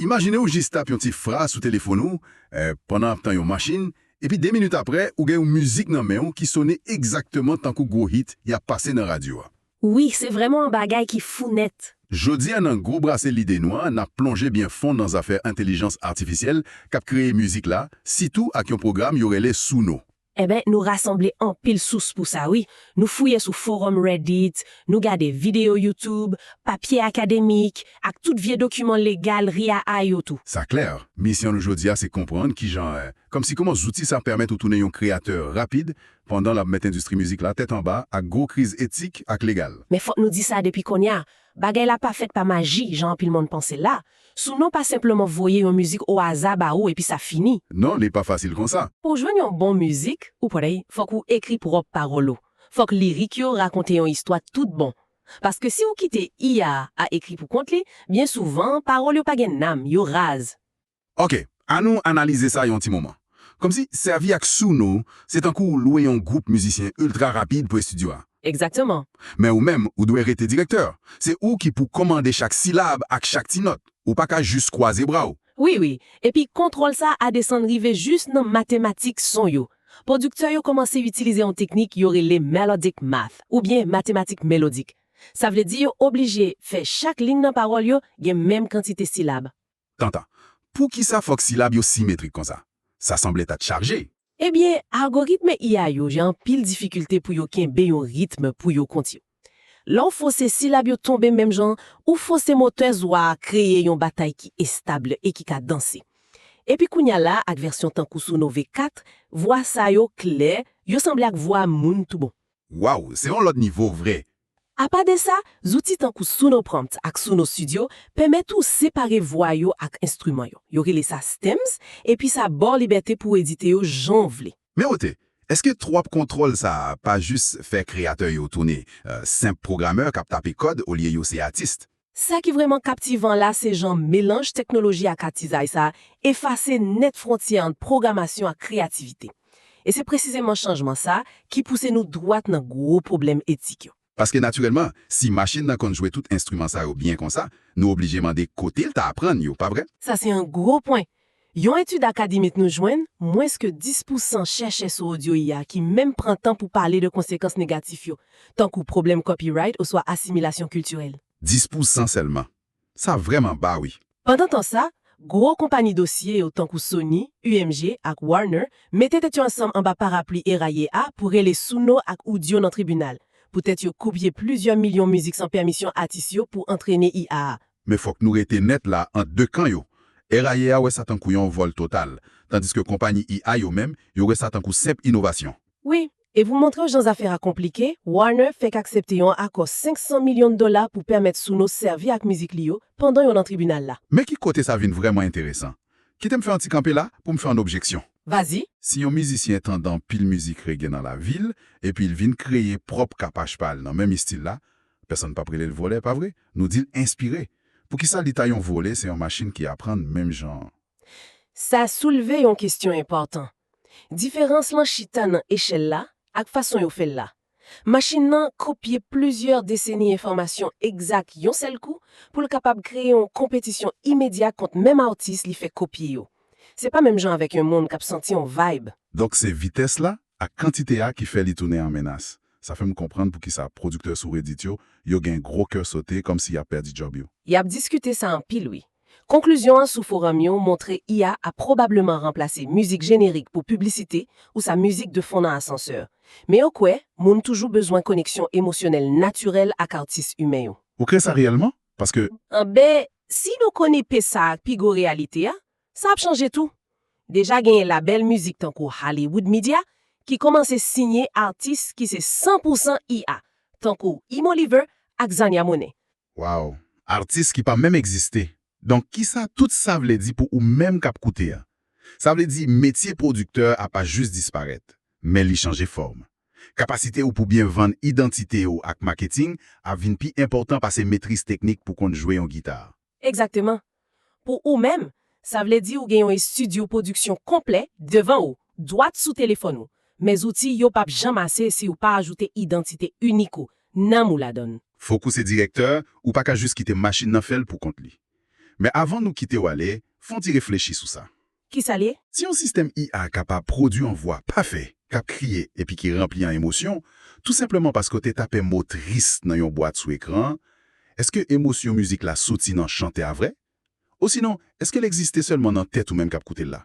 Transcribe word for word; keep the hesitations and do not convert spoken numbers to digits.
Imajine w jis tap yon ti fraz sou telefòn ou, eh, pandan w ap tann yon machin, epi de minit apre, ou gen yon mizik nan men w ki sone egzakteman tankou gwo hit y ap pase nan radyo a. Wi, se vrèman yon bagay ki fou nèt. Jodi a, nan gwo brase lide nou an, n ap plonje byen fon nan zafè entèlijans atifisyèl k ap kreye mizik la, sitou ak yon pwogram yo rele Suno. Enben, nou rasanble anpil sous pou sa, wi. Nou fouye sou forum Reddit, nou gade videyo YouTube, papye akademik, ak tout vye dokiman legal R I A A yo tou. Sa klè, misyon nou jodi a se konprann kijan, eh, kòmsi kòman zouti sa pèmèt ou tounen yon kreyatè rapid, pandan l ap met endistri mizik la tèt anba ak gwo kriz etik ak legal. Men fòk nou di sa depi kounye a, bagay la pa fèt pa maji, jan anpil moun panse l la. Suno pa senpleman voye yon mizik o aza ba ou epi sa fini. Non, li pa fasil konsa. Pou w jwenn yon bon mizik, ou prè, fòk ou ekri pwòp pawòl ou. Fòk lirik yo rakonte yon istwa tout bon. Paske si w kite I A a ekri pou kont li, byen souvan, pawòl yo pa gen nanm, yo raz. Ok, ann nou analize sa yon ti moman. Kòmsi sèvi ak Suno, se tankou w lwe yon gwoup mizisyen iltra rapid pou estidyo a. Egzakteman. Men ou menm, ou dwe rete direktè. Se ou ki pou kòmande chak silab ak chak ti nòt. Ou pa ka jis kwaze bra w. Wi, wi. Epi kontwòl sa a desann rive jis nan matematik son yo. Pwodiktè yo kòmanse itilize yon teknik yo rele melodic math, oubyen matematik melodik. Sa vle di yo oblije fè chak liy nan pawòl yo gen menm kantite silab. Tanta, poukisa fòk silab yo simetrik konsa? Sa sanble ta chaje. Ebyen, algoritm I A yo gen anpil difikilte pou yo kenbe yon ritm pou yo kont yo. Lè w fòse silab yo tonbe menm jan, ou fòse motè zwa a kreye yon batay ki estab e ki ka danse. Epi kounye a la, ak vèsyon tankou Suno V kat, vwa sa yo klè, yo sanble ak vwa moun tou bon. Waw, se yon lòt nivo vre! Apa de sa, zouti tankou Suno Prompt ak Suno Studio pèmèt ou separe vwa yo ak enstriman yo. Yo rele sa stems, epi sa ba w libète pou w edite yo jan w vle. Men wote, èske twòp kontwòl sa a pa jis fè kreyatè yo tounen, eh, senp pwogramè k ap tape kòd olye yo se atis? Sa ki vrèman kaptivan la se jan melanj teknoloji ak atizay sa a efase nèt fwontyè ant pwogramasyon ak kreyativite. E se presizeman chanjman sa a ki pouse nou dwat nan gwo pwoblèm etik yo. Paske natirèlman, si machin nan konn jwe tout enstriman sa yo byen konsa, nou oblije mande kote l ta aprann yo, pa vre? Sa se yon gwo pwen. Yon etid akademik nou jwenn, mwens ke dis pousan chèchè sou odyo I A ki menm pran tan pou pale de konsekans negatif yo, tankou pwoblèm copyright oswa asimilasyon kiltirèl. Dis pousan sèlman. Sa vrèman ba, wi. Pandan tan sa, gwo konpayi dosye yo tankou Sony, U M G ak Warner mete tèt yo ansanm anba parapli R I A A pou rele Suno ak Udio nan tribinal, poutèt yo kopye plizyè milyon mizik san pèmisyon atis yo pou antrene I A a. Men fòk nou rete nèt la ant de kan yo. R I A A wè sa tankou yon vòl total, tandiske konpayi I A yo menm, yo wè sa tankou senp inovasyon. Wi, e pou montre w jan zafè a konplike, Warner fèk aksepte yon akò senk san milyon dola pou pèmèt Suno sèvi ak mizik li yo pandan yo nan tribinal la. Men ki kote sa vin vrèman enteresan. Kite m fè yon ti kanpe la pou m fè yon objeksyon. Vazi. Si yon mizisyen tande anpil mizik rege nan lavil, epi l vin kreye pwòp kapach pa l nan menm estil la, pèsonn p ap rele l vòlè, pa vre? Nou di l enspire. Poukisa li ta yon vòlè, se yon machin ki aprann menm jan an? Sa soulve yon kesyon enpòtan. Diferans lan chita nan echèl la ak fason yo fè l la. Machin nan kopye plizyè deseni enfòmasyon egzak yon sèl kou pou l kapab kreye yon konpetisyon imedya kont menm atis li fèk kopye yo. Se pa menm jan avèk yon moun k ap santi yon vibe. Donk se vitès la ak kantite a ki fè li tounen an menas. Sa fè m konprann poukisa pwodiktè sou Reddit yo, yo gen gwo kè sote kòmsi y ap pèdi djòb yo. Y ap diskite sa anpil, wi. Konklisyon an sou forum yo montre I A ap pwobableman ranplase mizik jenerik pou piblisite ou sa mizik de fon nan asansè. Men yo kwè, moun toujou bezwen koneksyon emosyonèl natirèl ak atis imen yo. Ou kwè sa reyèlman? Paske. Anben, si nou konekte sa ak pi gwo reyalite a, sa ap chanje tou. Deja genyen labèl mizik tankou Hollywood Media ki kòmanse siyen atis ki se san pousan I A, tankou Imo Lever ak Zania Monet. Waw! Atis ki pa menm egziste. Donk, kisa tout sa vle di pou ou menm k ap koute a? Sa vle di metye pwodiktè a pa jis disparèt, men li chanje fòm. Kapasite ou pou byen vann idantite ou ak maketing ap vin pi enpòtan pase metriz teknik pou konn jwe yon gita. Egzakteman. Pou ou menm, sa vle di ou gen yon estidyo pwodiksyon konplè devan ou, dwat sou telefòn ou. Men zouti yo p ap janm ase si ou pa ajoute idantite inik ou, nanm ou ladan l. Fòk ou se direktè, ou pa ka jis kite machin nan fè l pou kont li. Men avan nou kite w ale, fè yon ti reflechi sou sa. Kisa l ye? Si yon sistèm I A kapab pwodui yon vwa pafè, k ap kriye epi ki ranpli an emosyon, tou senpleman paske w te tape mo tris nan yon bwat sou ekran an, èske emosyon mizik la soti nan chantè a vre? Osinon, èske l egziste sèlman nan tèt ou menm k ap koute l la?